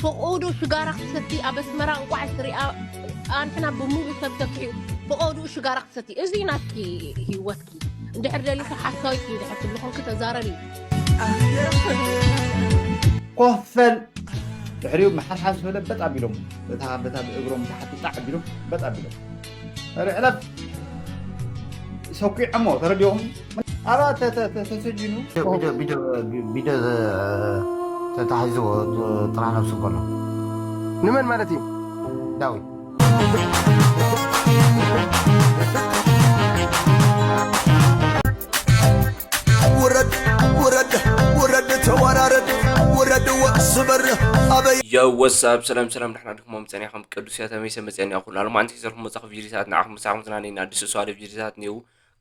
ፈቆዶ ሽጋራ ክትሰቲ ኣብ ኣስመራ እንቋዕ ትሪኣ ኣንሕና ብምሉእ ሰብ ተኪኡ ፈቆዶ ሽጋራ ክትሰቲ እዚ ናትኪ ህይወትኪ እንድሕር ደሊኺ ሓሳዊት እንድሕር ትብሊ ኮንኪ ተዛረቢ። ኮፈል ድሕሪኡ መሓዝሓዝ ዝበለ በጥ ኣቢሎም በታ በታ ብእግሮም ታሕቲ ጣዕ ኣቢሎም በጥ ኣቢሎም ርዕለፍ ሰኪዖሞ ተረዲኦም ኣባ ተሰጂኑ ቢዶ ተታሒዝዎ ጥራሕ ነብሱ ከሎ ንመን ማለት እዩ ዳዊት ውረድ ውረድ ውረድ ተወራረድ ውረድ ወስበር ኣበይ Yo, what's up? ሰላም ሰላም፣ ደሕና ድኩም መምፀኒ ከም ቅዱስ ያተመይሰ መፀኒ ኩሉ ኣልማንቲ ዘርኩም መጻኹ ቪዲዮታት ንዓኹም ምሳኹም ዝናነይና ኣዲስ እሷለ ቪዲዮታት ኔው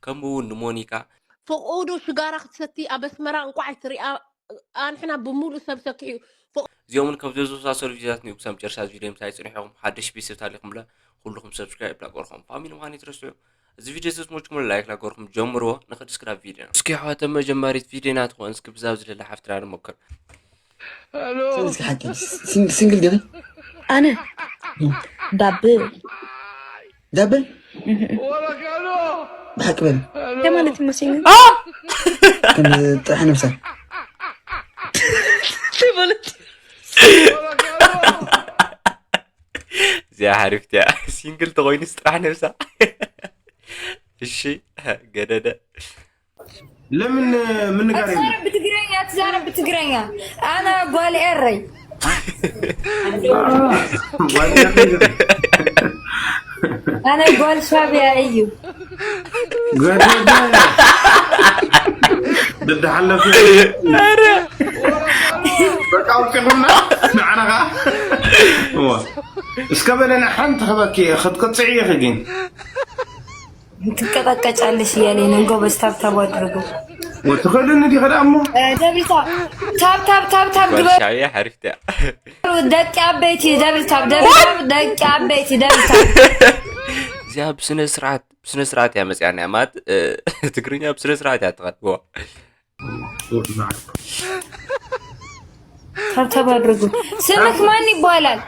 ከምኡ እውን ንሞኒካ ፈቆዶ ሽጋራ ክትሰቲ ኣብ ኣስመራ እንቋዕ ትሪኣ ኣንሕና ብምሉእ ሰብ ሰኪዑ እዚኦምን ከም ዘዝመሳሰሉ ቪዲዮታት ኒው ክሳብ መጨረሻ እዚ ቪዲዮ ምሳይ ፅንሑ ኢኹም ሓደሽ ቤተሰብ ታሊኹም ለ ኩልኹም ሰብስክራይብ ላገርኹም ፋሚሊ ምዃን ይትረስዑ እዚ ቪዲዮ ዘዝመችኩም ላይክ ላገርኹም ጀምርዎ ንክድ ስክራብ ቪዲዮ እስኪ ኣሕዋተ መጀመሪት ቪዲዮና ትኾን እስኪ ብዛብ ዝደለ ሓፍትና ንሞክር ሲንግል ገበ ኣነ ዳብል ዳብል ብሓቂ በል እንታይ ማለት እዩ ሲንግል ከም ጥራሕ ነብሳ ማለት እዚኣ ሓሪፍትያ ሲንግል ተኮይኑስ ጥራሕ ነብሳ እሺ ገደደ ለምን ምንጋር የለ ትዛረብ ብትግረኛ ትዛረብ ብትግረኛ ኣነ ጓል ኤረይ ኣነ ጓል ሻብያ እዩ ገደደ ደደሓለፍ በቃ ኣውቂኹምና ንዓና ከዓ እዋ እስከ በለና ሓንቲ ክበኪ ክትቅፅዒ ኢኺ ግን ትቀጠቀጫለሽ እያለኝ ነው። ጎበዝ ታብታብ አድርጉ። ትኸደኒ ዲኸ ደኣ እሞ ደብል ታብ ታብ ታብ ታብ ታብ ግበሩ። ሻብያ ሓሪፍትያ ደቂ ኣበይቲ ደብል ታብ ደብል ታብ ደቂ ኣበይቲ ደብል ታብ። እዚኣ ብስነ ስርዓት ብስነ ስርዓት እያ መፅያና ማለት ትግርኛ ብስነ ስርዓት እያ ትኸድዎ ታብታብ አድርጉ። ስምክ ማን ይባላል?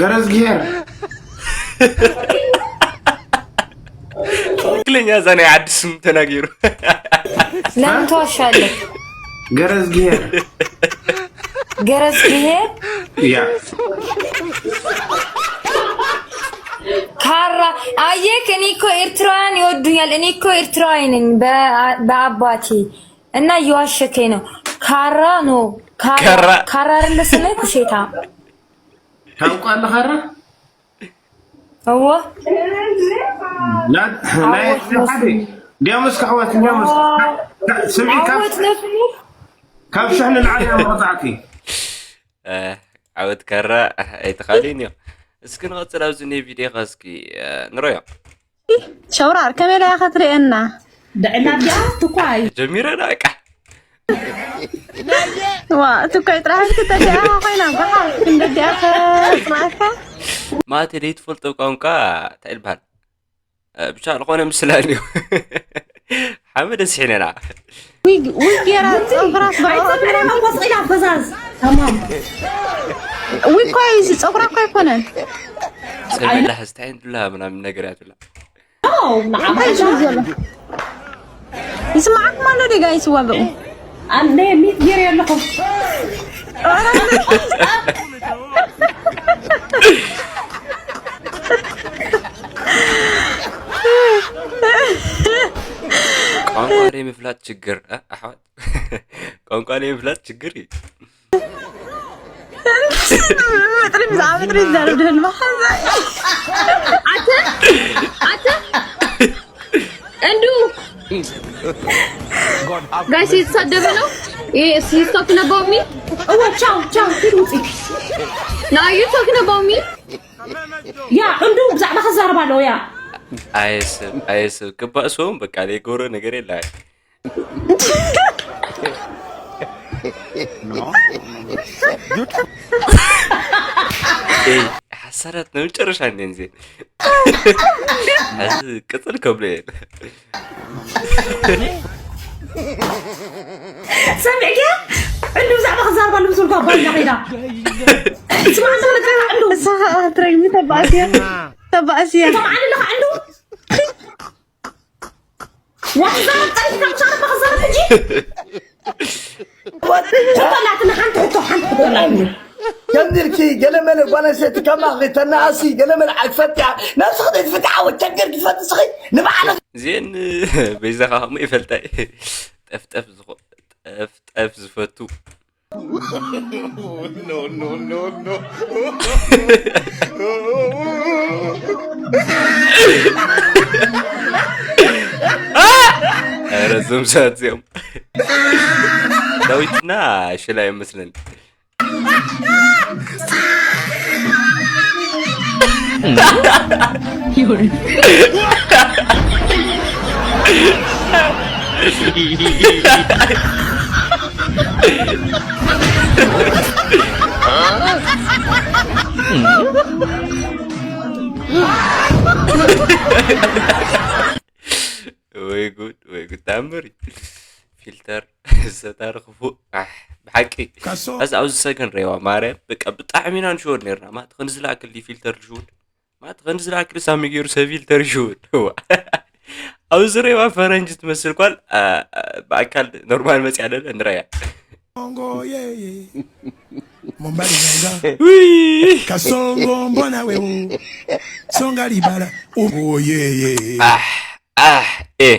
ገረዝግሄር ትክክለኛ እዛ ናይ ዓዲ ስም ተናጊሩ ለምን ትዋሻለህ? ገረዝግሄር ገረዝግሄር ያ ካራ አየክ እኔ እኮ ኤርትራውያን ይወዱኛል። እኔ እኮ ኤርትራዊ ነኝ በአባቴ እና እየዋሸከኝ ነው። ካራ ኖ ካራ። ካራ አይደለ ስምህ ኩሼታ ታውቃለህ ካራ እወ ዲያሞስ ካሕዋት ዲያሞስ ስምዒ ካብ አወት ነፍኒ ካብ ሽሕ ንላዕሊ እያ መቕፃዕቲ ዓወት ከራ ኣይተኻልን እዮ እስኪ ንቐፅል ኣብዚ ኔ ቪዲዮ ኸ እስኪ ንረዮ ሸውራር ከመይ ኢላ ኢኻ ትርእየና ድዕላ ዲኣ ትኳይ ጀሚረና በቃ ዋ ትኳይ ጥራሕ ክትተዲኣ ኮይና በሓር ክንደዲኣ ከፅናዕካ ማተ ደይትፈልጦ ቋንቋ እንታይ ይበሃል ብቻ ዝኾነ ምስላ እዩ ሓመድ ስሒነና ዊግ ዊግ ገይራ ፀጉራ ቆስቂላ ፈዛዝ ተማም ዊግ እኮ እዩ እዚ ፀጉራ እኮ ኣይኮነን ሰብላ ሕዝታይን ዱላ ምናምን ነገር ያትብላ እንታይ እዩ ዝብል ዘሎ ይስማዓኩም ኣሎ ደ ጋይስ ዋበኡ ኣነ ሚት ገይረ ኣለኹ ቋንቋ ናይ ምፍላጥ ችግር ኣሕዋት ቋንቋ ናይ ምፍላጥ ችግር እዩ ምጥሪ ብዛዕባ ምጥሪ ይዛረብ ደህን መሓዛ ኣተ ኣተ እንዱ ጋይስ እየተሳደበ ነው። He's talking about me. እወ ቻው ቻው ሂድ ውፂ Now you talking about me? ያ እንዱ ብዛዕባ ክዛረብ ኣለዎ ያ ኣየስብ ኣየስብ ክባእስዎም በቃ ዘይገብሮ ነገር የለ ሓሳራት ነው መጨረሻ እንዴ እንዜ እዚ ቅፅል ከብሎ የለ ሰሚዕክያ ዕንዱ ብዛዕባ ክዛረባሉ ምስ በልኳ ባንዳ ከይዳ። ስማዕ፣ ስማዕ፣ ስማዕ፣ ዕንዱ። እሳ ኸዓ ትረግሚ ተባእስያ። ተባእስያ። ስማዕ፣ ዕንዱ፣ ዕንዱ። ዋሕዛ ጠሪሕካ ምሻ ረባ ክዛረብ ሕጂ? ሕቶ ኣላትና፣ ሓንቲ ሕቶ፣ ሓንቲ ሕቶ ኣላትና። ከምዚልኪ ገለመለ ጓል ኣንስተይቲ ከማኺ ተናኣሲ ገለመለ ኣይትፈትያ። ነብስኺ ዘይትፈትያ ዓወት ቸገር ትፈትስኺ ንባዕልኺ። እዚአን በይዛኻ ከምኡ ይፈልጣ። ጠፍጠፍ ዝኸ-፣ ጠፍጠፍ ዝፈቱ። No, no, no, no. ኧረ እዞም ሰባት እዚኦም ዳዊትና ሽላ ይመስለኒ። ወይ ጉድ፣ ወይ ጉድ፣ ተኣምር እዩ። ፊልተር ሰታሪ ክፉእ፣ ኣሕ፣ ብሓቂ። ካሶ። ኣዚ ኣብዚ ሰገን ረይዋ ማርያም፣ በቃ ብጣዕሚ ኢና ንሽወድ ነርና። ማለት፣ ክንዚ ዝለኣክል ድዩ ፊልተር ዝሽውድ? ማለት፣ ክንዚ ዝለኣክል ሳሚ ገይሩ ሰብ ፊልተር ይሽውድ። እዋ። ኣብዚ ረይዋ ፈረንጅ ትመስል ጓል፣ ኣ፣ ኣ፣ ብኣካል ኖርማል መጽያ ደለ ንረያ። Songo, yeah, yeah. Mombali nanga. ውይ። Kasongo, mbona wewe. Songa libala. Oh, yeah, yeah. ኣሕ፣ ኣሕ፣ ኤ።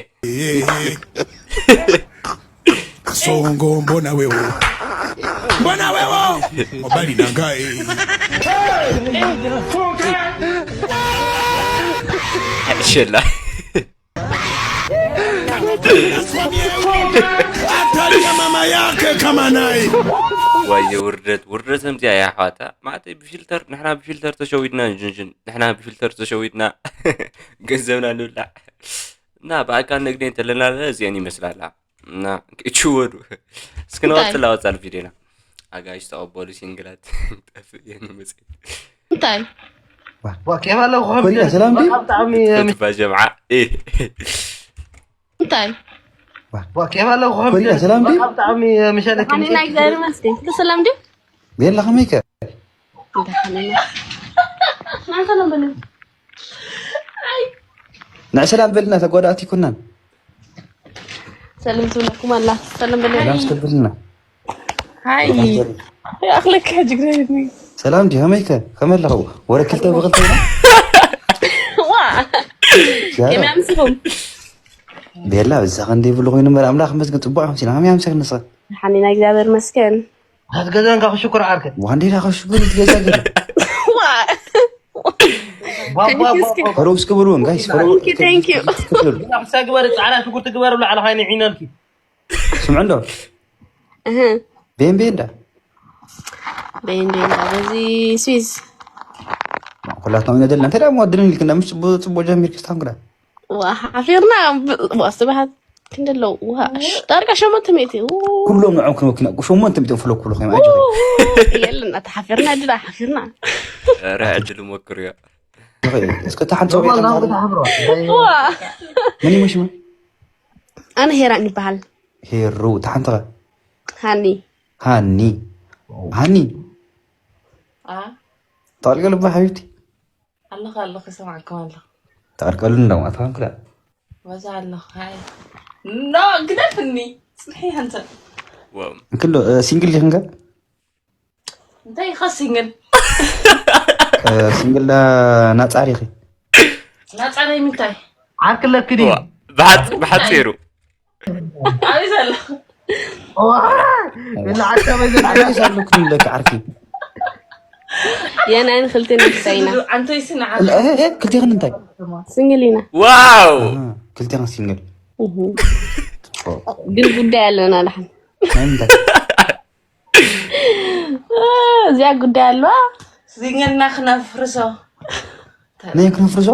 Kasongo, mbona wewe. Mbona wewe. Mombali nanga, eh. ሽላ። Atalia mama yake kama naye. ዋየ ውርደት፣ ውርደት ከምዚኣ እያ ኣሕዋታ። ማለት ብፊልተር፣ ንሕና ብፊልተር ተሸዊድና ንጅንጅን፣ ንሕና ብፊልተር ተሸዊድና ገንዘብና ንብላዕ። እና ብኣካል ነግደን ተለና እዚአን ይመስላላ። እና ክእችወዱ። እስኪ እንታይ? ንቐጽል ኣወጻል ቪድዮና። ኣጋይሽ ተቐበሉ ሲንግላት። ጠፍእ እየን ይመስል። እንታይ? ዋ፣ ኬፍ ኣለኹ ኮሊና ሰላም ድዩ? በቃ ብጣዕሚ፣ እ፣ ፈትባ ጀምዓ። እ። እንታይ? ዋ፣ ኬፍ ኣለኹ ኮሊና ሰላም ድዩ? በቃ ብጣዕሚ፣ እ፣ ምሸት ሓኒና ምሸት እግዚኣብሔር ይመስገን። ክሰላም ድዩ? ቤላ ከመይከ? እንታይ ሓኒና? ናይ ሰላም በሉ። ናይ ሰላም በልና ተጓዳእቲ ይኩናን። ሰላም ትብለኩም ኣላ። ሰላም በሉ። ሰላም እስከ በልና። ሃይ። ኣኽለኪ ሕጂ ግደለኒ። ሰላም ድዩ? ከመይከ? ከመይ ኣለኸው? ወረ ክልተ ብኽልተ ኢና? ዋ። ያ። ከመይ ኣምሲኹም? ቤላ፣ በዛ ክንደይ ብሉ ኮይኑ እምበር ኣምላኽ ይመስገን፣ ጽቡቕ ኣምሲና። ከመይ ኣምሲኽ ንስኻ? ሓኒና እግዚኣብሔር ይመስገን። ኣትገዛን ካብ ሽኩር ዓርከ። ዋንዴ ዳ ካብ ሽኩር ትገዛ ገለ። ዋ። ባ፣ ባ፣ ባ፣ ባ። ፎሎው እስኪ በሉ፣ ጋይስ፣ ፎሎው። Thank you, thank you። እስኪ በሉ። ግን ኣብሳ ግበር፣ ጻዕዳ ሽጉርቲ ግበር፣ ብላዕሊ ኻይነ ዒነልኪ። ስምዑ እንዶ። እህ። ቤን ቤን ዳ። ቤን ቤን ዳ፣ በዚ ስዊዝ። ኩላትና ኢና ዘለና። እንታይ ደኣ ሞ ድንን ኢልክና፣ ምስ ጽቡቕ፣ ጽቡቕ ጀሚርኪ ስታንኩዳ። ዋ፣ ሓፊርና፣ ብ-፣ ዋ፣ ስብሓት። ክንዲ ኣለዉ? ውሃ፣ እሽ፣ ዳርጋ ሸሞንተ ሚእቲ። ው። ኩሎም ንዖም ክንወክና፣ ሸሞንተ ሚእቲ እዮም ፍለኩ ብለኹ እዮም፣ ኣጆኺ። ው፣ የለን፣ ኣታ ሓፊርና፣ ድዳ ሓፊርና። ኧረ፣ ዕድል ሞክርዮ። እስከ እታ ሓንቲ ኖርማል ሰበይቲ ናብቲ ሓፍሮ። ዋ። መን ይሞ ሽማ? ኣነ ሄራን ይበሃል። ሄሩ፣ እታ ሓንቲ ኸ? ሃኒ። ሃኒ። ሃኒ። ኣ? ተቐልቀል እባ ሓቢብቲ። ኣለኹ፣ ኣለኹ፣ ይሰማዕኩም ኣለኹ። ተቐልቀሉ እንዳማእተኻ እንክዳ። በዛ ኣለኹ፣ ሃይ። ኖ፣ ግደፍኒ። ጽንሒ፣ ሃንተ። ዋው። እንክሎ፣ እ፣ ሲንግል ዲኽንከ? እንታይ ኢኻ ሲንግል? እ፣ ሲንግል ዳ ናጻ ዲኺ? ናጻ ናይ ምንታይ? ዓርኪ ኣለኪ ድዩ? ዋ፣ ብሓጽ-፣ ብሓጺሩ። ኣበይ ዘሎ? ዋ! ንዓካ በይ ዘሎ? ኣበይ ዘለኩ ንብለኪ ዓርኪ? የናይን ክልቴን እንታይ ኢና? ኣንቶይ ስንዓ። እ፣ እ፣ እ፣ ክልቴኽን እንታይ? ሲንግል ኢና። ዋው! ኣሃ፣ ክልቴኽን ሲንግል። እህ። ጽቡቕ። ግን ጉዳይ ኣለና ደሓን። ናይ ምንታይ? እዚኣ ጉዳይ ኣለዋ። ሲንግልና ክነፍርሶ። ናይ ክነፍርሶ?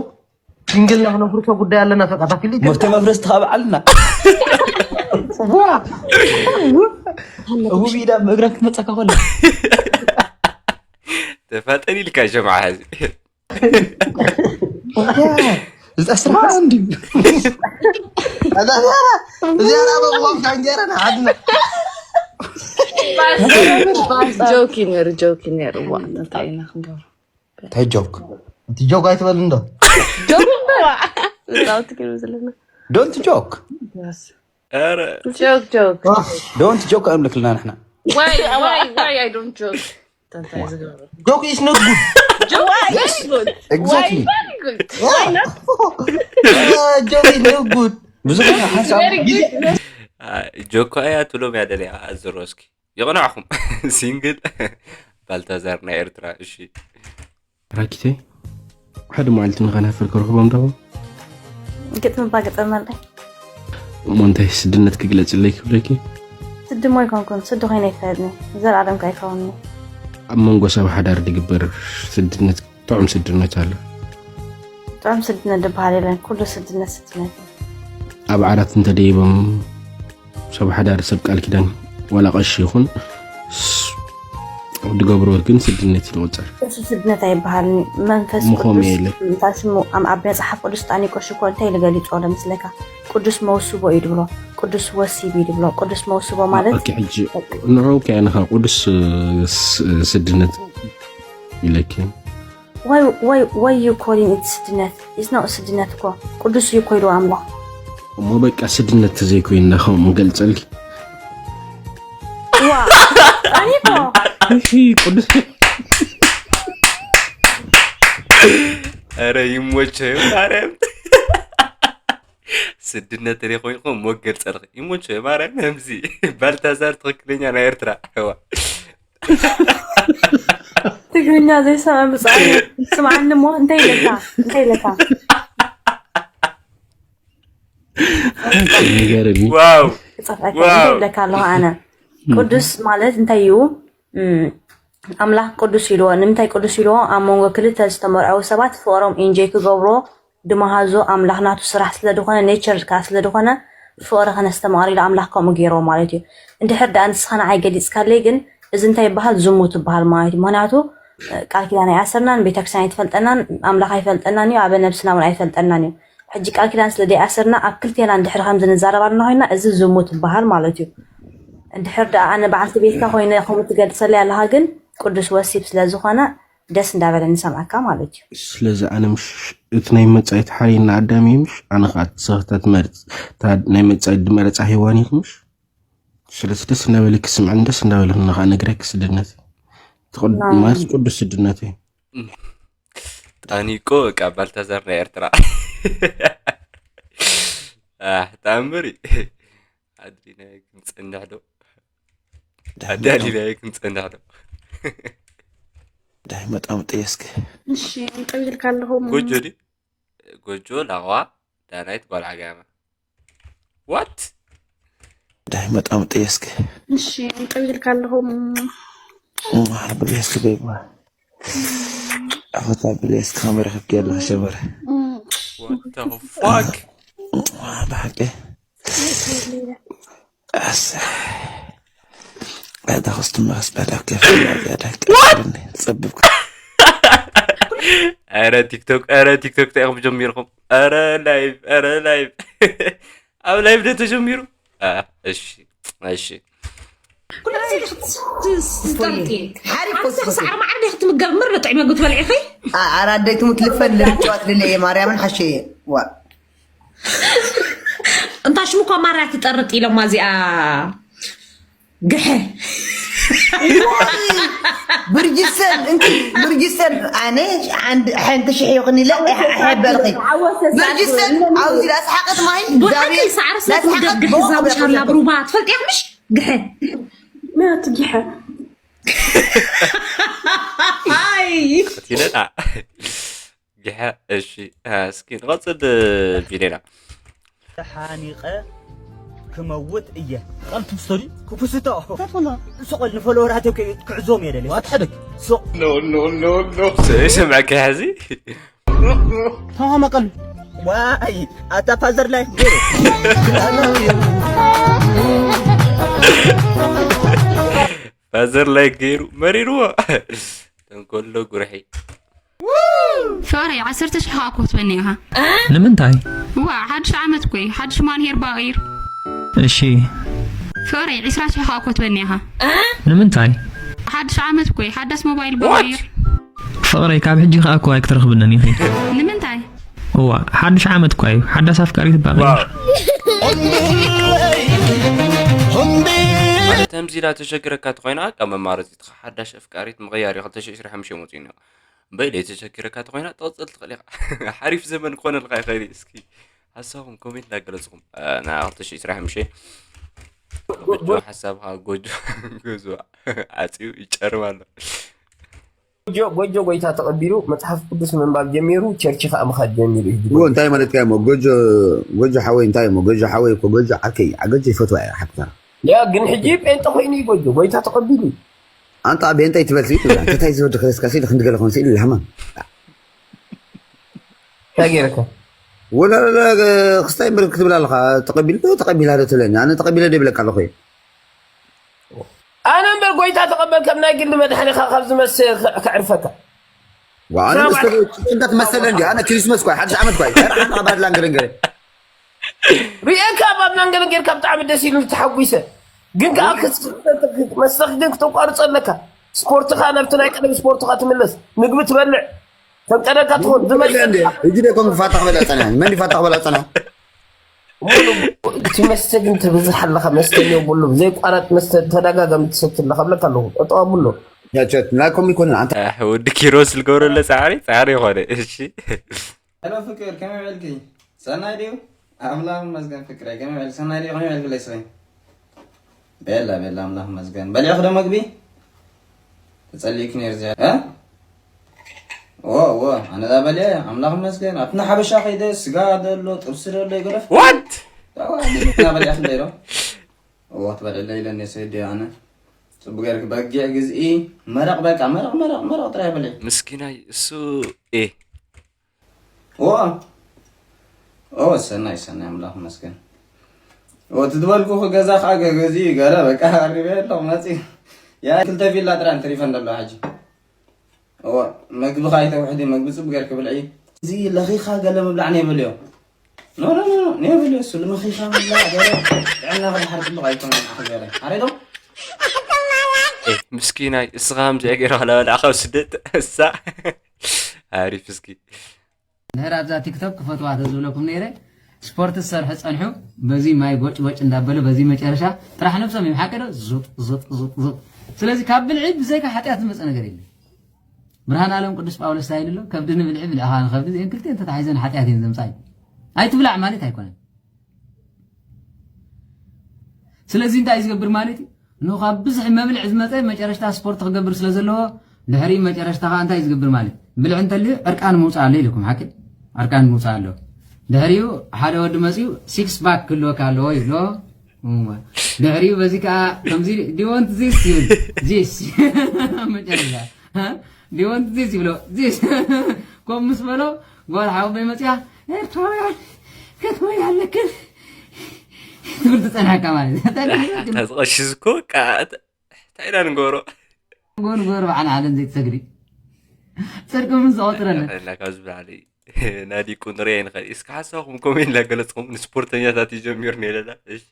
ሲንግልና ክነፍርሶ ጉዳይ ኣለና፣ ፈቃ፣ ታፊሊ። መፍተ መፍረስ ተኻብዓልና። ዋ! እቡ ቢዳ ምእግራ ክትመጸካ ኮላ። ተፋጠን ኢልካ ሸምዓ ሕዚ። ያ፣ ዝተስራ እንዲ። እዛ ዚያራ፣ ዚያራ በቁባም ካንጀራ ንዓድና። ጆክ እዩ ነይሩ፣ ጆክ እዩ ነይሩ። ዋ እንታይ ኢና ክንገብሮ? እንታይ ጆክ? እቲ ጆክ ኣይትበል እንዶ። ጆክ ዶንት ጆክ። ኧረ ጆክ ጆክ። ዶንት ጆክ ኣይምልክልና ንሕና። Why why why I don't joke? እንታይ ዝገብሮ? Joke is not good. Joke very good. Exactly. Very good. Joke is not good. ብዙሕ ሓሳብ Very good. ጆኮ እያ ትብሎም እያ ደልያ ኣዝሮ እስኪ ይቕናዕኹም። ሲንግል ባልታዛር ናይ ኤርትራ። እሺ ራኪተይ ሓደ መዓልቲ ንኸናፍር ክረኽቦም ዶ? ግጥም እባ ግጠመለይ። እሞ እንታይ ስድነት ክግለጽለይ ክብለኪ? ስዲ እሞ ኣይኮንኩን፣ ስዲ ኮይነ ኣይፈልጥን። ዘልኣለም ከ ኣይከውንኒ። ኣብ መንጎ ሰብ ሓዳር ዝግበር ስድነት ጥዑም ስድነት ኣሎ። ጥዑም ስድነት ዝበሃል የለን፣ ኩሉ ስድነት ስድነት እዩ። ኣብ ዓራት እንተደይቦም ሰብ ሓዳር ሰብ ቃል ኪዳን ዋላ ቀሺ ይኹን ስ- ዝገብርዎ ግን ስድነት እዩ ዝቑጸር። እሱ ስድነት ኣይበሃልን እዩ። መንፈስ ምኾም ቅዱስ የለ። እንታይ ስሙ ኣም- ኣብ መጽሓፍ ቅዱስ ጣኒቆ ሽኮ እንታይ ኢሉ ገሊጾ ለምስለካ? ቅዱስ መውስቦ እዩ ድብሎ፣ ቅዱስ ወሲብ እዩ ድብሎ። ቅዱስ መውስቦ ማለት ኦኬ፣ ሕጂ ንዑ ከ ንኻ ቅዱስ ስ- ስድነት ኢለኪ ወይ ወይ ወይ ዩ ኮሊን ኢት ስድነት ኢስ ነው ስድነት እኮ ቅዱስ እዩ ኮይሉ ኣምላኽ እሞ በቃ ስድነት ተዘይኮይንና ከምኡ ገልጸልኪ ዋ ጣኒቆ እሺ ቅዱስ ኧረ ይሞቸ ማርያም ስድነት ተለይ ኮይንኩም ሞገድ ጸርኺ ይሞቸ ማርያም። ከምዚ ባልታዛር ትኽክለኛ ናይ ኤርትራ ዋ ትግርኛ ዘይሰምዐ ብጻ ስምዓኒ እሞ እንታይ ኢለካ እንታይ ኢለካ ይገርም እዩ። ዋው ክጸፍዐካ ዋው። እንታይ ኢለካ ኣለኹ ኣነ ቅዱስ ማለት እንታይ እዩ እም፣ ኣምላኽ ቅዱስ ኢልዎ ንምንታይ ቅዱስ ኢልዎ ኣብ መንጎ ክልተ ዝተመርዐው ሰባት ፍቕሮም ኢንጆይ ክገብርዎ ድመሃዞ ኣምላኽ ናቱ ስራሕ ስለ ዝኾነ ኔቸር ከዓ ስለ ዝኾነ ፍቕሪ ከነስተማቕር ኢሉ ኣምላኽ ከምኡ ገይርዎ ማለት እዩ እንድሕር ደኣ ንስኻ ንዓይ ገሊፅካለይ ግን እዚ እንታይ ይበሃል ዝሙት ይበሃል ማለት እዩ ምክንያቱ ቃል ኪዳን ኣይኣሰርናን ቤተክርስትያን ኣይትፈልጠናን ኣምላኽ ኣይፈልጠናን እዩ ኣበ ነብስና እውን ኣይፈልጠናን እዩ ሕጂ ቃል ኪዳን ስለ ደይኣሰርና ኣብ ክልቴና እንድሕር ከምዚ ንዛረብ ኣለና ኮይና እዚ ዝሙት ይበሃል ማለት እዩ እንድሕር ደኣ ኣነ በዓልቲ ቤትካ ኮይነ ከምኡ ትገልፀለይ ኣለካ ግን ቅዱስ ወሲብ ስለ ዝኾነ ደስ እንዳበለ ንሰምዐካ ማለት እዩ ስለዚ ኣነ ምሽ እቲ ናይ መጻኢት ሓርየና ኣዳም እዩ ምሽ ኣነ ከዓ እቲ ሰኽታ ትመርፅ እታ ናይ መጻኢት ድመረፃ ሄዋን እዩ ምሽ ስለዚ ደስ እንዳበለኪ ስምዕን ደስ እንዳበለኒ ከዓ ነግረኪ ስድነት ማለት ቅዱስ ስድነት እዩ ጣኒቆ በቃ ባልታዛር ናይ ኤርትራ ኣሕ ተኣምር እዩ ኣድሊናዮ ክንጸንሕ ዶ ኣዳሊናዮ ክንጸንሕ ዶ ዳይ መጣምጠ እስኪ እሺ እንጠቢልካ ኣለኹ ጎጆ ዲ ጎጆ ላዋ ዳናይት ጓል ዓጋመ ዋት ዳይ መጣምጠ እስኪ እሺ እንጠቢልካ ኣለኹ ብልስኪ በይባ ኣፈታ ብልስኪ ከመይ ረክብኪ ኣለካ ሸበረ What the fuck ብሓቂ ኣሰ እታ ክስትመስ በዳ ከፍያ ዳቂ ጸብብ ኧረ ቲክቶክ ኧረ ቲክቶክ እንታይ ኢኹም ጀሚርኩም ኧረ ላይቭ ኧረ ላይቭ ኣብ ላይቭ ደ ተጀሚሩ አ፣ እሺ እሺ ትጠርጢ ሓሪፍ ኮስኮስ ሳዕሪ ማዕረ ዲኺ ትምገብ ምር ጥዕመ ጉ ትበልዒኺ ኣራደይ ትሙት ልፈል ልርጫዋት ልለየ ማርያምን ሓሸየ ዋ እንታ ሽሙ እኳ ማርያ ትጠርጥ ኢሎማ እዚኣ ግሐ ብርጅስተን እንት ብርጅስተን ኣነ ሓንቲ ሽሕ ይኹን ኢለ ሕበልኺ ብርጅስተን ኣብዚ ዳስሓቀት ማይ ብሓቂ ሳዕሪ ስለ ትምገብ ግሐ ዛብሻላ ብሩባ ትፈልጥ ኢኻ ምሽ ግሐ ናትጊሐ ትለጣ ግሐ እሺ እስኪ ንቐፅል ቢሌና ተሓኒቐ ክመውት እየ ቀልቱ ስተዲ ክፍስቶ ተፈላ ስቆል ንፈለወራት ክዕዞም እየ ደለ ዋት ሕደግ ስቕ ሰምዐካ ሕዚ ተሃመቀል ዋይ ኣታ ፋዘር ላይ ገይሩ ፋዘር ላይ ገይሩ መሪርዎ ተንኮሎ ጉርሒ ሸዋረይ ዓሰርተ ሽሕ ከዓ እኮ ክትበኒ ኢኻ ንምንታይ ዋ ሓድሽ ዓመት እኮ እዩ ሓድሽ ማን ሄር ባቂር እሺ ፍቕረይ፣ ዒስራ ሽሕ ከኣ እኮ ትበኒ ኢኻ። ንምንታይ? ሓድሽ ዓመት እኮ እዩ፣ ሓዳስ ሞባይል እኮ እዩ። ፍቕረይ፣ ካብ ሕጂ ከኣ እኮ ኣይክትረኽብንን ኢኺ። ንምንታይ? እዋ፣ ሓድሽ ዓመት እኳ እዩ። ሓዳስ ኣፍቃሪት እባ ቀይር። ተምዚላ ተሸግረካ ተኾይና ካብ መማረፂትኻ ሓዳሽ ኣፍቃሪት ምቕያር እዩ። ክልተ ሽሕ ዕስራን ሓሙሽተን መፂኡ እኒኦ። በይለይ ተሸኪረካ ተኾይና ትቕፅል ትኽእል ኢኻ። ሓሪፍ ዘመን ክኾነልካ ይኽእል እዩ። እስኪ ሓሳብኩም ኮሜንት እናገለፅኩም እ፣ ና ክልተ ሽሕ ዕስራን ሓሙሽተን ጎጆ ሓሳብካ ጎጆ ገዝዋ ዓፅዩ ይጨርም ኣሎ። ጎጆ ጎይታ ተቐቢሉ መፅሓፍ ቅዱስ ምንባብ ጀሚሩ ቸርች ከዓ ምኻድ ጀሚሩ እዩ። እዎ እንታይ ማለት እሞ ጎጆ ጎጆ ሓወይ እንታይ እሞ ጎጆ ሓወይ እኮ ጎጆ ዓርከይ ዓገጆ ይፈትዋ እያ ሓቅታ ያ ግን ሕጂ ጴንጠ ኮይኑ እዩ ጎጆ ጎይታ ተቐቢሉ እዩ። ኣንጣ ቤንጠይ ትበልሲ እንታይ ዝወዲ ከለስካ ሲል ክንዲ ገለ ኮን ሲል ለሃማ እንታይ ገይረካ? ወላ ክስታይ ምርክ ክትብል ኣለኻ ተቐቢል ተቐቢላ ዶ ትብለኒ ኣነ ተቐቢለ ዶ ይብለካ ኣለኹ ኣነ እምበር ጎይታ ተቐበል ከም ናይ ግሊ መድሓኒኻ ካብ ዝመስ ከዕርፈካ። ዋ ኣነ መስተ ጭንቀት መሰለ እንዲ ኣነ ክሪስመስ ኳይ ሓድሽ ዓመት ኳይ ተራሓ ባድላን ገለንገለ ሪኤካ ኣብ ኣድላን ገለንገል ካብ ብጣዕሚ ደስ ኢሉ ተሓጒሰ። ግን ከዓ ክትመስተኽ ግን ክተቋርጾ ኣለካ። ስፖርትኻ ናብቲ ናይ ቀደም ስፖርትኻ ትምለስ። ምግቢ ትበልዕ ከም ቀደምካ ትኾን ዝመልሰልካ። ሕጂ ደኮም ፋታ ክበላ ፀና መን ፋታ ክበላ ፀና እቲ መስተ ግን ትብዝሕ ኣለኻ። መስተ እኒኦ ብሉ ዘይቋረጥ መስተ ተደጋጋሚ ትሰቲ ኣለኻ ብለካ ኣለኹ። ጠጠዋ ብሎ ያቸት ናኮም ይኮንን ኣንተ ኣሕ፣ ወዲ ኪሮስ ዝገብረለ ፃዕሪ ፃዕሪ ይኾነ። እሺ ሄሎ ፍቅር ከመይ ውዕልኪ? ሰናይ ድዩ? ኣምላኽ ይመስገን ፍቅረይ ከመይ ውዕል ሰናይ ድዩ? ከመይ ውዕልክለይ ስኸይ? ቤላ ቤላ ኣምላኽ ይመስገን። በሊዕኺ ዶ መግቢ? ተጸሊእኪ ነይሩ ዝያ እ? ዎ ዎ ኣነ ዳ በሊዐ ኣምላኽ ይመስገን። ኣብቲ ንሓበሻ ከይደ ስጋ ደሎ ጥብሲ ደሎ ይገደፍ። ዋት ና በሊዕክለይ ዶ? ዎ ትበልዕለይ ኢለኒ ሰይዲ ኣነ። ጽቡቅ ገይርኪ በጊዕ ግዝኢ መረቕ በቃ መረቕ መረቕ መረቕ ጥራይ በልዒ። ምስኪናይ እሱ ኤ ዋ ኦ ሰናይ ሰናይ ኣምላኽ ይመስገን። ኦ ትትበልኩ ገዛ ከዓ ገገዚ ገለ በቃ ኣሪበ ኣለኹ መፂ ያ ክልተ ቪላ ጥራን ተሪፈን ደሎ ሓጂ ኦ መግቢ ከዓ ይተውሕዲ መግቢ ፅቡቅ ገይርክ ብልዒ እዚ ለኺኻ ገለ ምብላዕ ነይብልዮ ኖ ኖ ኖ ነይብልዮ እሱ ልመኺኻ ምብላዕ ገለ ጥዕና ክድሓር ፅቡቅ ኣይኮነን ዓኽ ገለ ኣሬዶ ኤ ምስኪናይ እስኻ ከምዚኣ ገይራ ለበልዓ ካብ ስደት እሳ ኣሪፍ እስኪ እንድሕር ኣብዛ ቲክቶክ ክፈትዋ ተዝብለኩም ነይረ ስፖርት ዝሰርሑ ፀንሑ በዚ ማይ ጎጭ ጎጭ እንዳበለ በዚ መጨረሻ ጥራሕ ነብሶም እዮም ሓቂ ዶ ዙጥ ዙጥ ዙጥ ዙጥ ስለዚ ካብ ብልዒ ብዘይካ ሓጢኣት ዝመፀ ነገር የለን ብርሃን ኣለም ቅዱስ ጳውሎስ እንታይ ኢሉ ኣሎ ከብዲ ንብልዒ ብልዕኻ ንከብዲ እዚአን ክልቲአን ተታሒዘን ሓጢኣት እየን ዘምፃ እዩ ኣይትብላዕ ማለት ኣይኮነን ስለዚ እንታይ እዩ ዝገብር ማለት እዩ? ንኡ ካብ ብዙሕ መብልዕ ዝመፀ መጨረሽታ ስፖርት ክገብር ስለ ዘለዎ ድሕሪ መጨረሽታ ከዓ እንታይ እዩ ዝገብር ማለት እዩ? ብልዕ እንተልዩ ዕርቃን ምውፃእ ኣሎ ኢልኩም ሓቂ ዕርቃን ምውፃእ ኣሎ ድሕሪኡ ሓደ ወዲ መፅኡ ሲክስ ባክ ክህልወካ ኣለዎ ይብሎ እወ። ድሕሪኡ በዚ ከዓ ከምዚ ዲወንት ዚስ ይብል ዚስ መጨረሻ ዲወንት ዚስ ይብሎ ዚስ ከም ምስ በሎ ጓል ሓወቦይ መፅያ ኤርትራውያን ክትበይ ኣለክን ትብል ትፀንሐካ ማለት እዩ። ዝቐሽዝ እኮ እንታይ ኢና ንገብሮ ጎን ጎር በዓል ዓለም ዘይትሰግሪ ፅድቂ ምን ዝቆፅረለን እና ካብ ዝብላዕሊ ናዲቁ ንሪኦ ንኽእል እስኪ ሓሳብኩም ኮሜንት እናገለፅኩም ንስፖርተኛታት ይጀሚር ነለና እሺ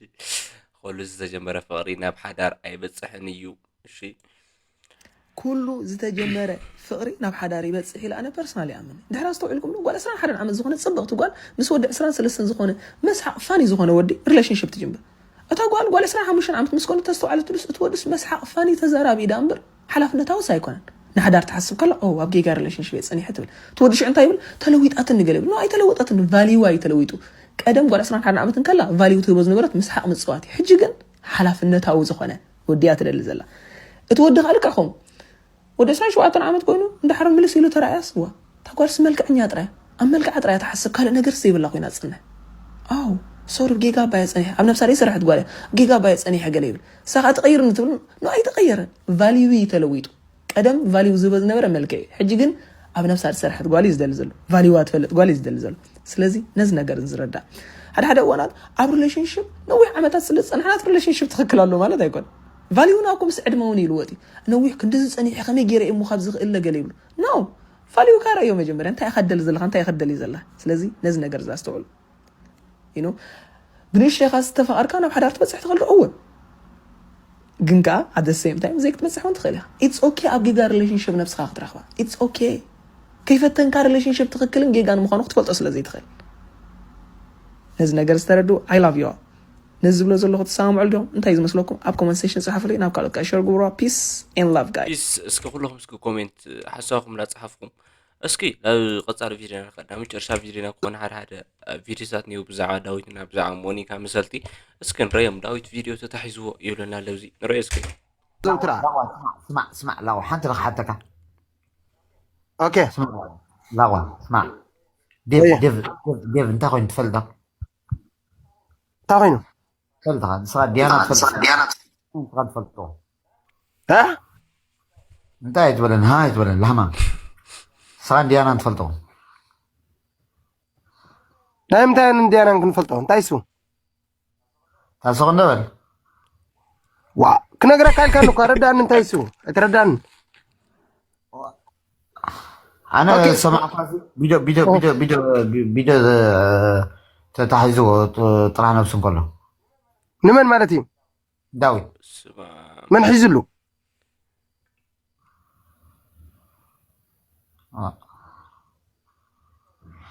ከሉ ዝተጀመረ ፍቕሪ ናብ ሓዳር ኣይበፅሕን እዩ እሺ ኩሉ ዝተጀመረ ፍቕሪ ናብ ሓዳር ይበፅሕ ኢለ ኣነ ፐርሰናል ይኣምን። ድሕር ኣስተውዒልኩም ዶ ጓል ዕስራን ሓደን ዓመት ዝኾነ ፅብቕቲ ጓል ምስ ወዲ ዕስራን ሰለስተን ዝኾነ መስሓቕ ፋኒ ዝኾነ ወዲ ሪሌሽንሽፕ ትጅምር። እታ ጓል ጓል ዕስራን ሓሙሽተን ዓመት ምስ ኮነት ተስተውዓለትሉስ እቲ ወድስ መስሓቕ ፋኒ ተዛራቢ ዳ እምበር ሓላፍነታውስ ኣይኮነን። ንሓዳር ትሓስብ ከላ ኦ ኣብ ጌጋ ሪሌሽንሽፕ እየ ፀኒሐ ትብል። እቲ ወዲ ሽዑ እንታይ ይብል ተለዊጣትኒ ገለ ይብል። ኖ ኣይተለወጠትኒ ቫሊዋ እዩ ተለዊጡ። ቀደም ጓል ዕስራን ሓደን ዓመት እንከላ ቫሊው ትህቦ ዝነበረት ምስሓቕ ምፅዋት እዩ። ሕጂ ግን ሓላፍነታዊ ዝኾነ ወዲ እያ ትደሊ ዘላ። እቲ ወዲ ከዓ ልክዕ ከምኡ ወዲ ዕስራን ሸውዓተን ዓመት ኮይኑ እንድሕር ምልስ ኢሉ ተራእያስ እዋ እታ ጓልስ መልክዐኛ ጥራይ ኣብ መልክዓ ጥራይ ትሓስብ ካልእ ነገርስ ዘይብላ ኮይና ትፅንሕ ኣው ሶሪ ጌጋ ኣባየ ፀኒሐ ኣብ ነብሳ ዘይሰረሐት ጓል እያ ጌጋ ኣባየ ፀኒሐ ገለ ይብል እሳ ከዓ ትቐይርኒ ትብል ኖ ኣይተቐየረን ቫልዩ እዩ ተለዊጡ ቀደም ቫልዩ ዝህቦ ዝነበረ መልክዕ እዩ ሕጂ ግን ኣብ ነብሳ ዝሰረሐት ጓል እዩ ዝደሊ ዘሎ ቫልዩዋ ትፈልጥ ጓል እዩ ዝደሊ ዘሎ ስለዚ ነዚ ነገር ንዝረዳእ ሓደ ሓደ እዋናት ኣብ ሪሌሽንሽፕ ነዊሕ ዓመታት ስለ ዝፀንሓና እቲ ሪሌሽንሽፕ ትኽክል ኣሎ ማለት ኣይኮነን ቫልዩና እኮ ምስ ዕድመ እውን ይልወጥ እዩ ነዊሕ ክንድዚ ፀኒሐ ከመይ ገይረ እሞ ካብ ዝኽእል ለገለ ይብሉ no ቫልዩካ ረእዮ መጀመርያ እንታይ ኢኻ ትደሊ ዘለኻ እንታይ ኢኻ ትደሊ ዘለኻ ስለዚ ነዚ ነገር እዚ ኣስተውዕሉ you know ብንእሽተይኻ ዝተፋቐርካ ናብ ሓዳር ትበፅሕ ትኽእል ዶ እወ ግን ከዓ at the same time ዘይክትበፅሕ እውን ትኽእል ኢኻ። It's okay ኣብ ጌጋ relationship ነብስኻ ክትረኽባ። It's okay። ከይፈተንካ relationship ትኽክልን ጌጋን ምዃኑ ክትፈልጦ ስለ ዘይትኽእል። ነዚ ነገር ዝተረድኡ I love you all። ነዚ ዝብሎ ዘለኹ ትሰማምዑሉ ዶ? እንታይ ዝመስለኩም? ኣብ comment section ጽሓፉለይ። ናብ ካልኦት ከዓ share ግብሩዋ። Peace and love, guys። ፒስ። እስኪ ኩለኹም እስኪ ኮሜንት ሓሳብኩም እንዳጻሓፍኩም እስኪ ናብ ቀጻሊ ቪድዮና ንኸድ። ናብ መጨረሻ ቪድዮና ክኾነ ሓደ ሓደ ቪድዮታት እኒው ብዛዕባ ዳዊትና ብዛዕባ ሞኒካ መሰልቲ እስኪ ንረዮም። ዳዊት ቪድዮ ተታሒዝዎ ይብለና ኣለዚ ንረዮ እስኪ። ዘውትራ ላዋ ስማዕ ስማዕ ስማዕ ላዋ ሓንቲ ንክሓተካ ኦኬ ስማዕ ላዋ ስማዕ ዴቭ እየ። ዴቭ ዴቭ ዴቭ እንታይ ኮይኑ ትፈልጦ እንታይ ኮይኑ ፈልጥኻ ንስኻ ዲያና ትፈልጥ ንስኻ ትፈልጦ እ? እንታይ ኣይትበለን ሃ ኣይትበለን ላህማ ንስኻ ዲያና ትፈልጦ ናይ ምንታይ እንዲያናን ክንፈልጦ እንታይ እሱ ታስቕ እንደበል ዋ ክነግረካ ኢልካኒ እኳ ረዳኒ እንታይ እሱ ኣይትረዳኒ ኣነ ኦኬ። ሰማዕካ ቪድዮ ቪድዮ ቪድዮ ቪድዮ ቪድዮ ተታሒዝዎ ጥራሕ ነብሱ እንከሎ ንመን ማለት እዩ ዳዊት ስማ መን ሒዝሉ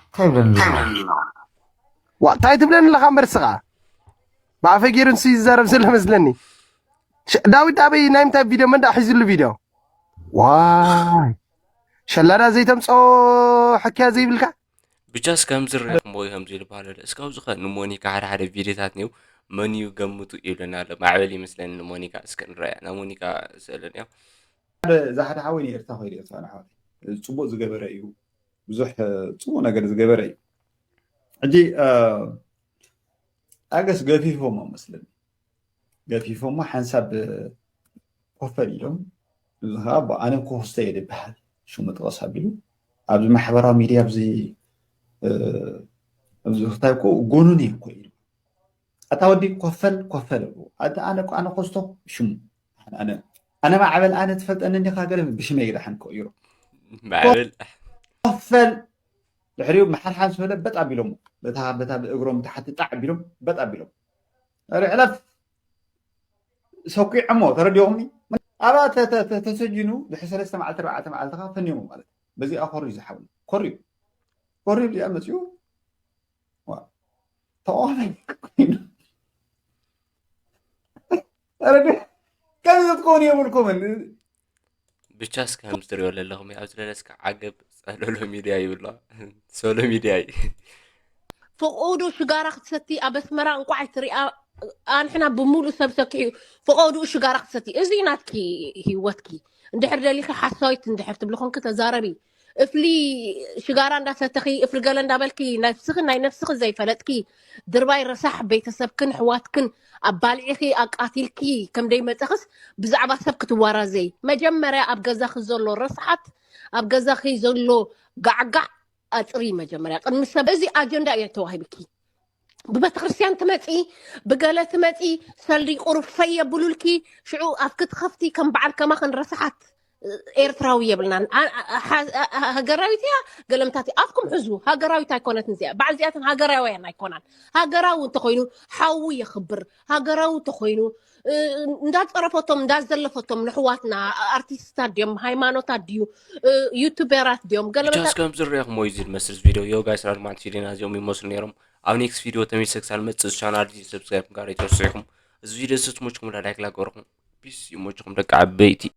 እንታይ ይብለኒ ኣለኹ? ዋ እንታይ ትብለኒ ኣለኻ እምበር ስኻ ብኣፈ ገይሩ ንሱ ይዛረብ ዘሎ መስለኒ ሽ- ዳዊት ኣበይ ናይ ምንታይ ቪድዮ መን ዳ ሒዝሉ ቪድዮ ዋይ ሸላዳ ዘይተምፅኦ ሕክያ ዘይብልካ ብቻስ ከምዚ ርኢኹምዎ እዩ ከምዚ ዝበሃል ኣሎ እስካብ ዝኸ ንሞኒካ ሓደ ሓደ ቪድዮታት ኒው መን እዩ ገምቱ ይብለና ኣሎ ማዕበል ይመስለኒ ንሞኒካ እስከ ንረያ ናይ ሞኒካ ስእልን እዮ እዛ ሓደ ሓወይ ንኤርትራ ኮይደ እያ ፋና ሓወይ ጽቡቅ ዝገበረ እዩ ብዙሕ ጽቡቅ ነገር ዝገበረ እዩ ሕጂ ኣገስ ገፊፎሞ መስለኒ ገፊፎሞ ሓንሳብ ኮፈል ኢሎም እዚ ከዓ ኣነ ኮስተ እየ ዝበሃል ሽሙ ጥቐስ ኣቢሉ ኣብዚ ማሕበራዊ ሚድያ ኣብዚ ኣብዚ ክታይ ኮ ጎኑን እዩ ኮ ኢሉ ኣታ ወዲ ኮፈል ኮፈል ኣሉ ኣታ ኣነ ኮ ኣነ ኮስቶ ሽሙ ኣነ ኣነ ማዕበል ኣነ ትፈልጠኒ እንዲኻ ገለ ብሽመይ ግዳሓን ኮ ይሮ ማዕበል ኮፈል ድሕሪኡ መሓልሓል ዝበለ በጥ ኣቢሎም በታ በታ ብእግሮም ተሓቲ ጣዕ ኣቢሎም በጥ ኣቢሎም ርዕለፍ ሰኪዖሞ ተረዲኦምኒ ኣብኣ ተሰጂኑ ድሕሪ ሰለስተ መዓልቲ ኣርባዕተ መዓልቲ ከዓ ፈንዮሞ ማለት እዩ በዚኣ ኮርዩ ዝሓብሉ ኮርዩ ኮርዩ እዚኣ መፅኡ ተቃዋማይ ኮይኑ ተረዲ ከምዚ ክትከውን የብልኩምን ብቻስ ከም ዝትሪኦ ዘለኹም ኣብዚ ለለስካ ዓገብ ጸለሎ ሚድያ ይብሎ ሶሎ ሚድያ እዩ ፍቆዱ ሽጋራ ክትሰቲ ኣብ ኣስመራ እንቋዕ ትሪኣ ኣንሕና ብሙሉ ሰብ ሰኪሑ ፍቆዱ ሽጋራ ክትሰቲ እዚ ናትኪ ህይወትኪ እንድሕር ደሊኺ ሓሳዊት እንድሕር ትብሊ ኮንኪ ተዛረቢ እፍሊ ሽጋራ እንዳሰተኺ እፍሊ ገለ እንዳበልኪ ነብስኺ ናይ ነብስኺ ዘይፈለጥኪ ድርባይ ረሳሕ ቤተሰብክን ኣሕዋትክን ኣባሊዕኺ ኣቃቲልኪ ከምደይመፀኽስ ብዛዕባ ሰብ ክትዋራዘይ መጀመርያ ኣብ ገዛኺ ዘሎ ረስሓት ኣብ ገዛኺ ዘሎ ጋዕጋዕ ኣፅሪ መጀመርያ ቅድሚ ሰብ እዚ ኣጀንዳ እየ ተዋሂብኪ ብቤተክርስትያን ትመፂ ብገለ ትመፂ ሰልዲ ቁሩብ ፈየብሉልኪ ሽዑ ኣፍኪ ትኸፍቲ ከም በዓል ከማኽን ረስሓት ኤርትራዊ የብልናን ሃገራዊት እያ ገለምታት ኣፍኩም ሕዙ ሃገራዊት ኣይኮነትን እዚኣ በዓል እዚኣተን ሃገራውያን ኣይኮናን ሃገራዊ እንተኮይኑ ሓዉ የኽብር ሃገራዊ እንተኮይኑ እንዳፀረፈቶም እንዳዘለፈቶም ንሕዋትና ኣርቲስታት ድዮም ሃይማኖታት ድዩ ዩቱበራት ድዮም ብቻስ ገለመታት ከም ዝረኹም ወይ እዚ ዝመስል ቪድዮ ዮ ጋይስ ራድማት ፊዴና እዚኦም ይመስሉ ነይሮም ኣብ ኔክስት ቪድዮ ተመልሰ ክሳብ መፅእ ቻናል ሰብስክራይብ ጋር ይተወስዒኹም እዚ ቪድዮ ስስሙችኩም ላይክ ላገርኹም ፒስ ይሞችኹም ደቂ ዓበይቲ